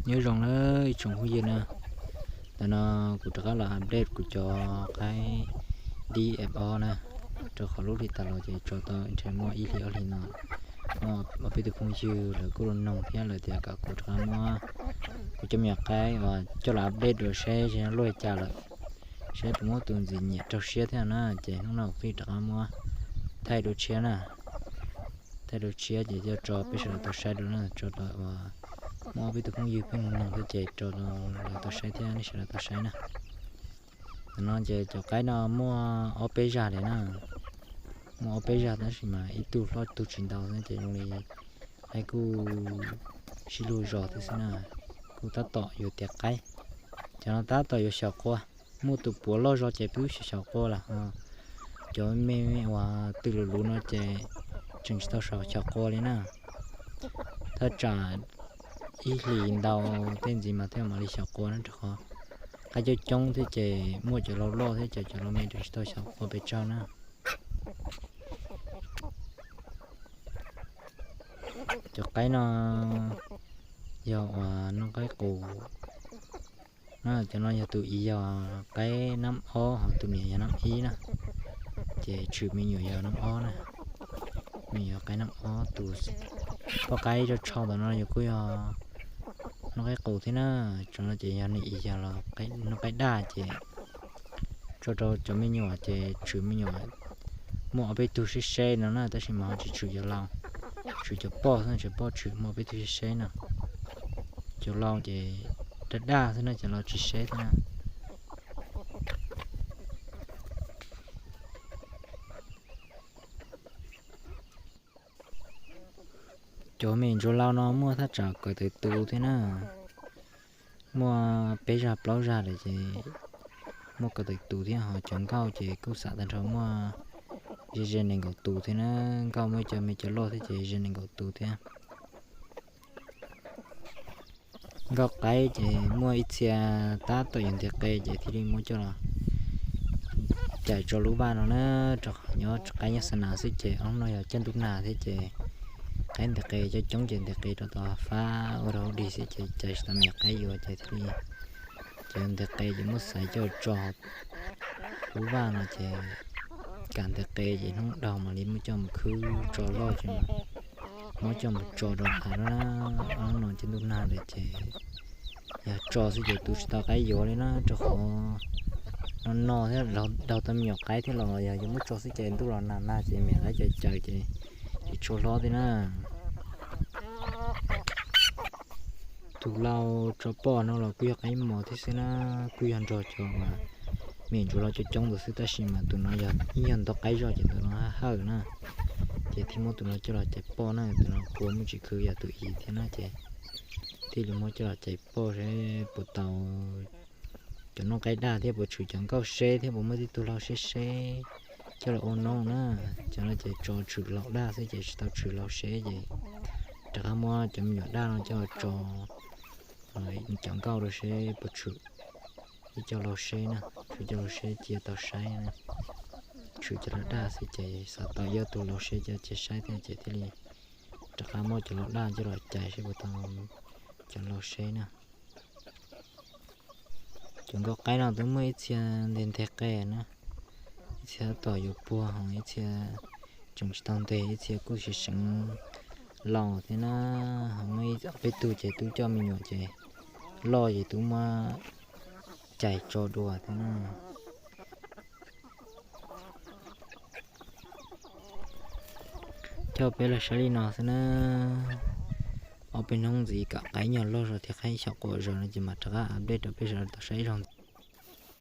Nyob zoo nawb ib tsoom phooj ywg na, ntawm no kuv rov qab los update kuv cov qaib dib eb ob na, rau qhov lub hli tas los ces tso tau ntshe muaj ib hlis ob hlis no, muaj ob peb tug phooj ywg lawv kuj los noog thiab lawv tias kom kuv rov qab muab kuv cov me nyuam qaib uas coj los update dua seb luaj li cas lawm, seb puas muaj tus ntxim nyiam raug siab thiab na, ces hnub no kuv thiaj rov qab muab thaij dua tshiab na. Thaij dua tshiab ces coj tso peb sawv daws tau saib dua na, tso rau uas muaj ob peb tug phooj ywg pheej noog thiab ces rau lawv tau saib thiab nej sawv daws tau saib na. Ntawm no ces cov qaib no muaj ob peb zag li na, muaj ob peb zag tab sis mas ib tug hlob tug tsis ntau xwb ces zoo li qaib kuj sib luag zos thiab xwb na, kuj tab tom yuav tiav qaib. Cov no tab tom yuav xyaum qua, muaj tus puav loj zog ces twb xyaum qua lawm, cov me me uas twb luv luv no ces tseem tsis tau xyaum qua li na. Thaj tsam ib hlis ntau tej ntxiv mas thiaj mam li xyaum qua na, rau qhov qaib coob coob thiab ces muaj cov laus loj thiab ces cov laus me tseem tsis tau xyaum qua pes tsawg na. Cov qaib no yog uas noob qaib qus na, cov no yog tus ib yog qaib nab ob ho tus niam yog nab ib na, ces tshwm me nyuam yog nab ob na, me nyuam qaib nab ob tus. Poj qaib tso tshau ntawm no yog kuj yog noob qaib qus thiab na, tso no ces yog nab ib yog los noob qaib daj ces tso rau cov me nyuam ces tshwm me nyuam muaj ob peb tug seb seb no na, tab sis mas ho tsis tshwm cov laus, tshwm cov poj xwb, cov poj tshwm muaj ob peb tug seb seb no. Cov laus ces daj daj xwb na, cov laus tsis seb thiab na. Cov me ntsuag laus no muaj thaj tsam kaum tawm tus thiab na, muaj peb zag plaub zag lawm ces muaj kaum tawm tus thiab, ho cov nkauj ces kuj xam tag nrho muaj ze ze nees nkaum tus thiab na. Nkauj muaj cov me cov loj thiab ces ze nees nkaum tus thiab. Nkauj qaib ces muaj ib txhia tab tom yuav ntiav qe ces thiaj li muab coj los cais tso lub vaj no na, rau qhov nyob qaib nyob xa nas xwb ces ob hnub no yog caij ntuj nag thiab ces qaib ntiav qe coob coob ces ntiav qe rau tau fab ua rau dig xwb ces cais tsis tau me nyuam qaib yuav ces thiaj li ces ntiav qe ces muab xaiv coj tso lub vaj no ces kam ntiav qe ces hnub dhau mam li muab coj mus khwb tso loj ces muab coj mus tso rau av lawm na. Ob hnub no caij ntuj nag lawm ces yog tso xwb ces tu tsis tau qaib yuav li na, rau qhov no no thiab dhau tau me nyuam qaib thiab los yog yuav muab tso xwb ces ntuj los nag nag ces me nyuam qaib caws caws ces tsis tshua hlob thiab na. Tus laus tso poj no los kuj yog qaib mos thiab xwb na, kuj yog nrog cov uas me ntsuag laus coob coob tus xwb, tab sis mas tus no yog ib yog ntau qaib zog ces tus no hawj na, ces thiaj muab tus no coj los cais poj na. Tus no kua muaj tsis khwv yog tus ib thiab na, ces thiaj li muab coj los cais poj seb puas tau cov noob qaib daj thiab puas tshwm cov nkauj seb thiab puas muaj tib tug laus seb seb coj los ua noob na. Cov no ces tso tshwm laus daj xwb ces tsis tau tshwm laus seb ces rov qab muab cov me nyuam daj no coj los tso cov nkauj rau seb puas tshwm ib co laus seb na, tshwm cov laus seb cia tau saib na. Tshwm cov laus daj xwb ces xav tau ib ob tug laus seb coj cia saib thiab ces thiaj li rov qab muab cov laus daj coj los cais seb puas tau cov laus seb na. Cov nkauj qaib no twb muaj ib txhia nteg nteg qe na, ib txhia tab tom yuav puag ho ib txhia tseem tsis tau nteg, ib txhia kuj seev seev laus thiab na. Ho muaj ib peb tug ces twb coj me nyuam ces loj ces twb muab cais tso dua thiab na. Coj peb los saib li no xwb na. Ob peb hnub ntxiv kom qaib nyuag loj zog thiab qaib xyaum qua zog no ces mam rov qab update rau peb sawv daws tau saib ib zaug ntxiv.